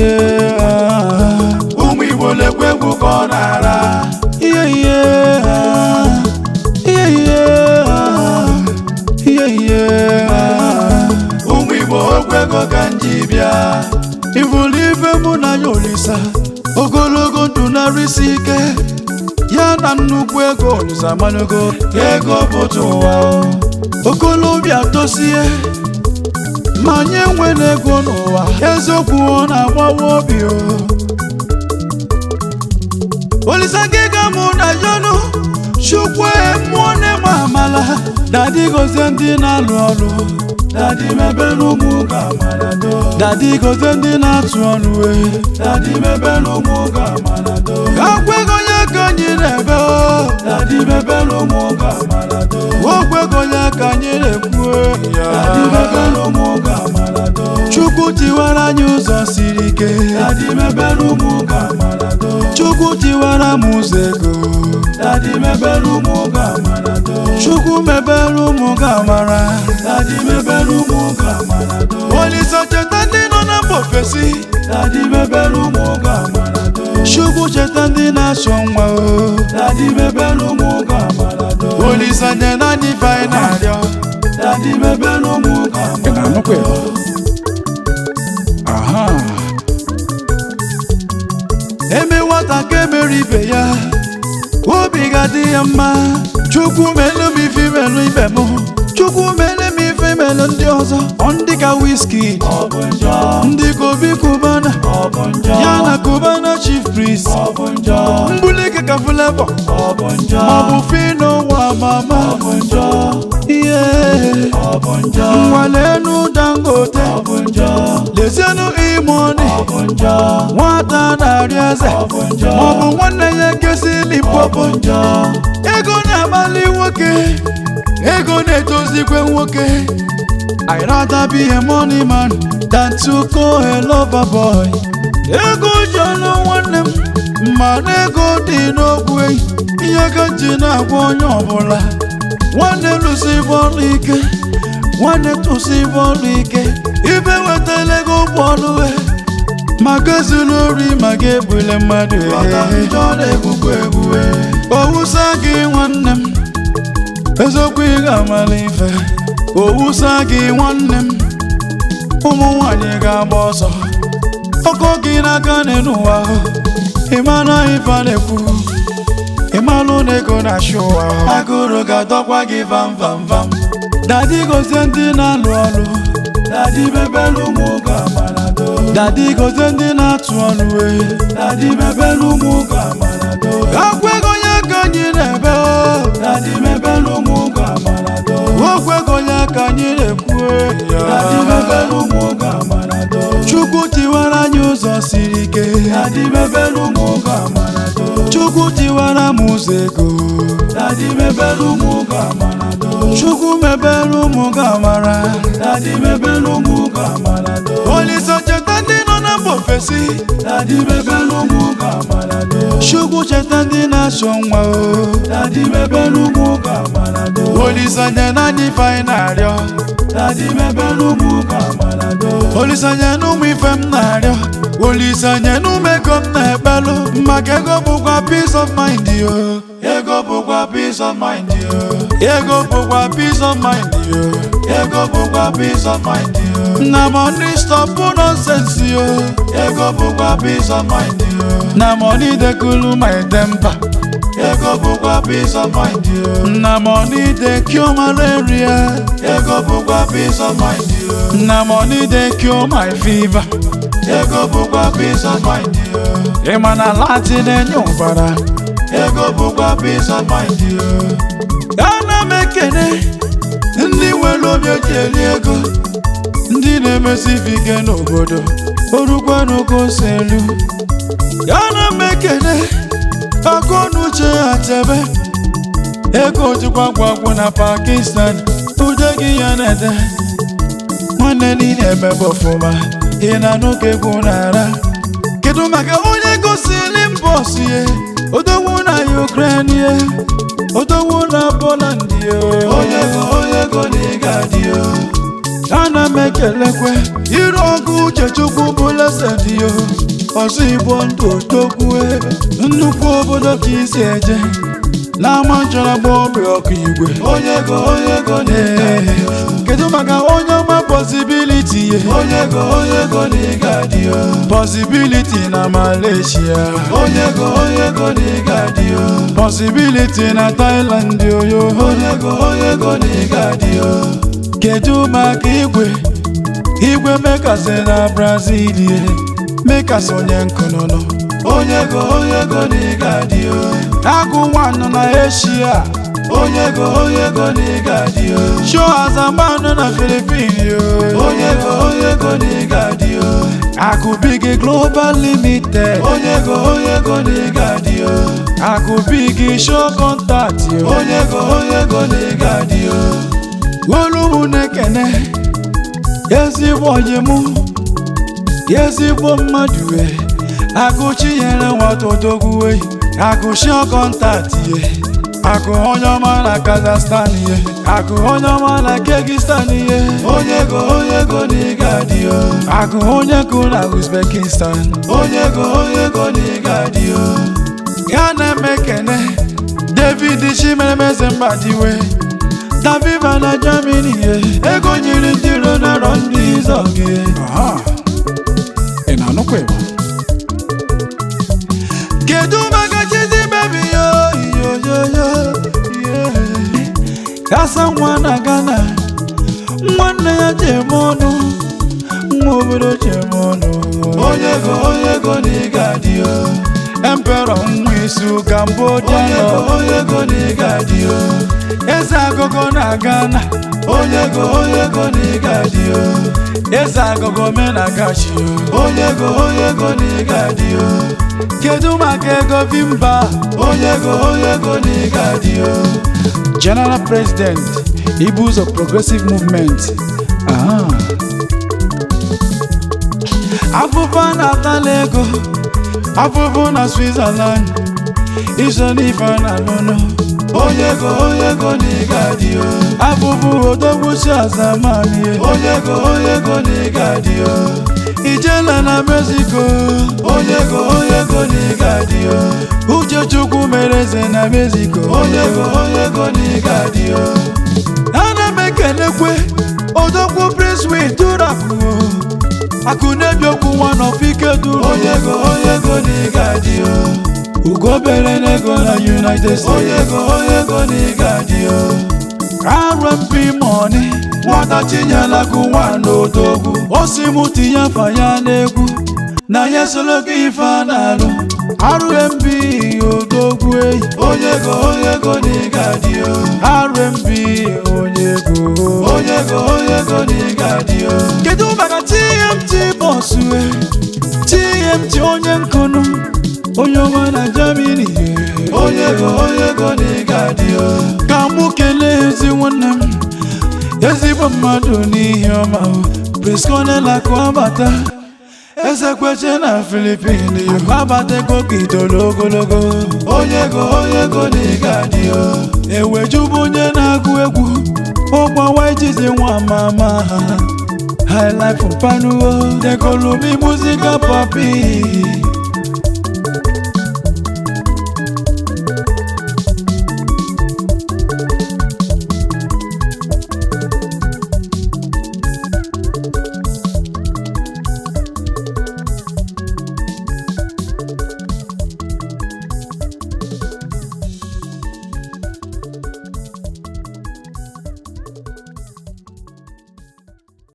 Ihe ah. Ụmụ Igbo lekwa egwu ka ọ na-ara. Ihe ah. Ihe ah. Ihe ah. Ụmụ Igbo, okwu ego ka m ji bịa. Ivụlụ ife mụ na ya, Olisa, ogologo ndụ narịsị ike ya na nnukwu ego. Olisa manụgo ego pụta ụwa o. Okolobịa tosie ma anyị enwela ego n'ụwa, eziokwu, ọ na-agbawa obi o. Olisa gị ga mụ na yọnụ Chukwu mmụọ na-enwe amala. Daddy, gozie ndị na-alụ ọlụ. Daddy, mebere ụmụ ụka amara do. Daddy, gozie ndị na-atụ ọnụ e. Daddy, mebere ụmụ ụka amara do. Akwa ego ya ka anyị na-ebe o. Daddy, mebere ụmụ ụka amara do. Okwu ego ya ka anyị na-ekwu ya. Daddy, mebere ụmụ ụka amara do. Chukwu tiwara anyị ụzọ siri ike. Daddy, mebere ụmụ ụka amara do. Chukwu tiwara m ụzọ ego. Daddy, mebere ụmụ ụka amara do. Chukwu mebere ụmụ gị amara. Daddy, mebere ụmụ ụka amara do. Olisa, cheta ndị nọ na mba ofesi. Daddy, mebere ụmụ ụka amara do. Chukwu, cheta ndị na-achọ nwa o. Daddy, mebere ụmụ ụka amara do. Olisa, nye na anyị ife anyị na-arịọ. Daddy, mebere ụmụ ụka Ị amara na-anụkwa ya? do. Aha. Eme nwata ka emere ibe ya, obi ga-adị ya mma. Chukwu melu m ife melu ibe m. Chukwu melu m ife melu ndị ọzọ. Ọ ndị ka Wizkid, Ọ bụ njọ. ndị ka Obi Cubana, Ọ bụ njọ. ya na Cubana Chief Priest, Ọ bụ njọ. mbulike ka Flavour, Ọ bụ njọ. maọbụ Phyno nwa mama. Ọ bụ njọ. Ihe. Ọ bụ njọ. Nwalenu Dangote. Ọ bụ njọ. Lezienụ E-Money. Ọ bụ njọ. Nwata na-arịọ eze, Ọ bụ njọ. maọbụ nwanne ya kesi Ọ bụ Limpopo. njọ. Ego na-akpali nwoke, ego na-edozikwe nwoke. I rather be a money man than to call a lover boy. Ego jọlụ nwanne m, mana ego dị n'okwu. Ihe ka ji na-agwa onye ọbụla, nwanne, lụsi bọọlụ ike, nwanne, tụsi bọọlụ ike. Ibe wetala ego bọọlụ maka ezulu ori, maka egbule mmadụ. Maka njọ na-egbukwa egbu. Owusa gị, nwanne m, eziokwu, ị ga-amala ife. Owusa gị, nwanne m, ụmụ nwanyị ga-agba ọsọ ọkọ gị n'aka n'ụwa. Ịmana ife a na-ekwu, ịmalụ na ego na-achị ụwa. Agụrụ ga-adọkwa gị vam vam vam. Daddy, gozie ndị na-alụ ọlụ. Daddy, mebere ụmụ ụka amara do. Daddy, gozie ndị na-atụ ọnụ e. Daddy, mebere ụmụ ụka amara do. Akwa ego ya ka anyị na-ebe o. Daddy, mebere ụmụ ụka amara do. Okwu ego ya ka anyị na-ekwu Daddy, ya. mebere ụmụ ụka amara do. Chukwu tiwara anyị ụzọ siri ike. Daddy, mebere ụmụ ụka amara do. Chukwu tiwara m ụzọ ego. Daddy, mebere ụmụ ụka amara do. Chukwu mebere ụmụ gị amara. Daddy, mebere ụmụ ụka amara do. Olisa, cheta ndị nọ na mba ofesi. Daddy, mebere ụmụ ụka amara do. Chukwu, cheta ndị na-achọ nwa o. Daddy, mebere ụmụ ụka amara do. Olisa, nye na anyị ife anyị na-arịọ. Daddy, mebere ụmụ ụka amara do. Olisa, nye na ụmụ ife m na-arịọ. Olisa, nye na ụmụ ego m na-ekpelụ, maka ego bụkwa peace of mind yo. Ego bụkwa peace of mind yo. Ego bụkwa peace of mind yo. Ego bụkwa peace of mind yo. Na money stop nonsense yo. Ego bụkwa peace of mind yo. Na money dey cool my temper. Ego bụkwa peace of mind yo. Na money dey cure malaria. Ego bụkwa peace of mind yo. Na money dey cure my fever. Ego bụkwa peace of mind yo. Ị ma na lati na-enye ụbara. Ego bụkwa peace of mind yo. Ana m ekene ndị nwere obi eji eri ego, ndị na-emesi ife ike n'obodo orukwanụ ka o si elu. Ana m ekene akọnuche Achebe, ego jikwa gwagwụ na Pakistan. Ude gị ya na-ede, nwanne, niile emebe ọfụma. Ị na-anụ ka egwu na-ara. Kedu maka onye gosiri mbọs ye, odogwu na Ukraine ye, odogwu na Poland ye? Onye ego, onye ego na ị ga-adị yo. Ana m ekelekwe iru ọgụ Uchechukwu bụ lesedio ọzọ Igbo ndụ otokwue nnukwu obodo ka isi eje n'ama nchọrọgba obi ọkụ igwe. Onye ego, onye ego na ị ga-adị o. Kedu maka onye ọma Possibility ye? Onye ego, onye ego na ị ga-adị o. Possibility na Malaysia. Onye ego, onye ego na ị ga-adị o. Possibility na Thailand oyo. Onye ego, onye ego na ị ga-adị o. Kedu maka igwe igwe mekasị na Brazil ye? Mekasị onye nkụnụnụ. Onye ego, onye ego na ị ga-adị o. Agụ nwanụ na Asia. Onye ego, onye ego na ị ga-adị o. Show azamanụ na Philippines yo. Onye ego, onye ego na ị ga-adị o. Akụbigi Global Limited. Onye ego, onye ego na ị ga-adị o. Akụbigi show contact yo. Onye ego, onye ego na ị ga-adị o. Olu na-ekene ezigbo onye mụ, ezigbo mmadụ we agụchinyere nwata odogwu we agụshi contact ye, akụ onye ọma na Kazakhstan ye, akụ onye ọma na Kyrgyzstan ye. Onye ego, onye ego na ị ga-adị o. Akụ onye kụ na Uzbekistan. Onye ego, onye ego na ị ga-adị o. Ya na-eme kene David Chimeremeze Mbadiwe Daviva na Germany ye, ego nyiri ndị iro narọ ndị ịzọ gị. Ị na-anụkwa ịgba? Kedu maka Chizi baby yo yo yo yo yeah. Gasa nwa na Ghana, nwanne ya ji eme ọnụ, nwa obodo ji eme ọnụ. Onye ego, onye ego na ị ga-adị o. Emperor nwa isu Cambodia. Onye ego, nọ onye ego na ị ga-adị o. Eze agụgụ na Ghana. Onye ego, onye ego na ị ga-adị o. Eze agụgụ mena gashi. Onye ego, onye ego na ị ga-adị o. Kedu maka ego Vimba? Onye ego, onye ego na ị ga-adị o. General President Ibuzo Progressive Movement. Aha. Afụfụ na-atala ego, afụfụ na Switzerland, iso n'ife na lụnụ. Onye ego, onye ego na ị ga-adị o. Afụfụ odogwuchi azamani. Onye ego, onye ego na ị ga-adị o. Ijele na Mexico. Onye ego, onye ego na ị ga-adị o. Uchechukwu mere eze na Mexico. Onye ego, onye ego na ị ga-adị o. Ana m ekelekwe odogwu Prince Will Duraku, akụ na-ebi okwu nwa n'ọfike duru. Onye ego, onye ego na ị ga-adị o. Ugo bere n'ego na United Onye States. ego, onye ego na ị ga-adị o. RMP money nwata chinyelaku nwa n'odogwu, o si mụ tinye afa ya n'egwu na ya solo gị ife a na-alụ. RMP odogwu eyi. Onye ego, onye ego na ị ga-adị o. RMP onye ego. Onye ego, onye ego na ị ga-adị o. Kedu maka TMT bọs we? TMT onye nkụnụ, onye ọma na Germany. Onye ego, onye ego na ị ga-adị o. Ka mụ kelee ezi nwanne m, ezigbo mmadụ n'ihi ọma o, Prisconel Akụabata eze kweche na Filipin. Akụabata ego ka itoro ogologo. Onye ego, onye ego na ị ga-adị o. Ewejubu onye na-agụ egwu ụgbawa ijizi nwa mama ha, Highlife mpanuo dekolomi muzika papi.